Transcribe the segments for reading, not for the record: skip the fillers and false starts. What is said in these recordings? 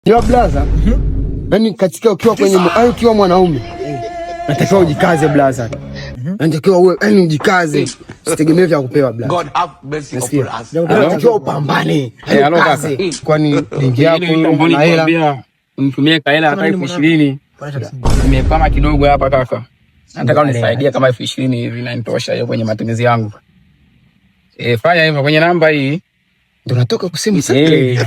Yo blaza. Yaani katika ukiwa kwenye au ukiwa mwanaume natakiwa ujikaze blaza. Natakiwa uwe yaani ujikaze. Usitegemee vya kupewa blaza. God have mercy upon us. Natakiwa upambane. Eh, halo kaka. Kaze. Kwani dingi yako na hela. Unitumie kahela hata 20,000. Nimepama kidogo hapa kaka. Nataka unisaidie kama 20,000 hivi na nitosha hiyo kwenye matumizi yangu. Eh, fanya hivyo kwenye namba hii. Ndio natoka kusema sasa. Eh.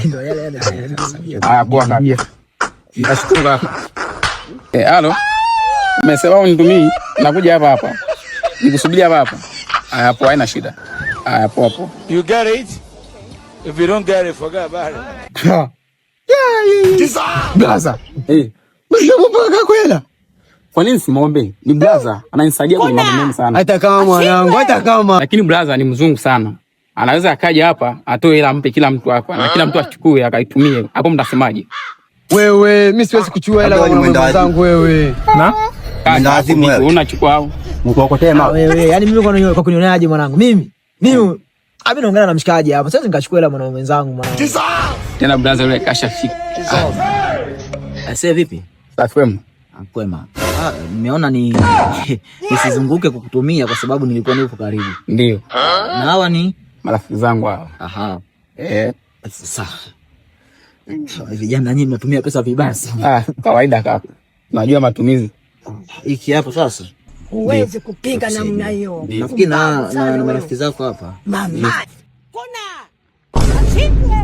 Ah, poa kaka. Nashukuru kaka. Eh, halo. Umesema unitumii, nakuja hapa hapa. Nikusubiria hapa hapa. Haya, poa, haina shida. Haya, poa poa. You get it? If you don't get it, forget about it. Ha. Blaza. Eh, Mshamba kwela. kwa nini simwombe? Ni blaza, ananisaidia kwenye mambo mengi sana. Hata kama mwanangu, hata kama. Lakini blaza ni mzungu sana. Anaweza akaja hapa atoe hela ampe kila mtu hapa na kila mtu achukue akaitumie. Hapo mtasemaje? Wewe, mimi siwezi kuchukua hela Labda kwa ni mwenda mwenzangu wewe. Na Mwenda wazimu wewe. Unachukua au? Mkokotema. Wewe, yani mimi kwa kunionaje mwanangu? Mimi mimi naongea na mshikaji hapa. Sasa nikachukua hela mwanaume mwenzangu mwanangu. Tena blaza yule kashafika. Ase vipi? Safi wema. Kwema. Ah, nimeona ni nisizunguke kukutumia kwa sababu nilikuwa nipo karibu. Ndio. Na hawa ni Marafiki zangu hao. Aha. Eh, Sasa. Vijana nyinyi mnatumia pesa vibaya sana. ah, kawaida kaka. Najua matumizi. Hiki hapo sasa. Huwezi kupinga namna hiyo. Nafikiri na marafiki zako hapa. Mama. Kuna. Ashindwe.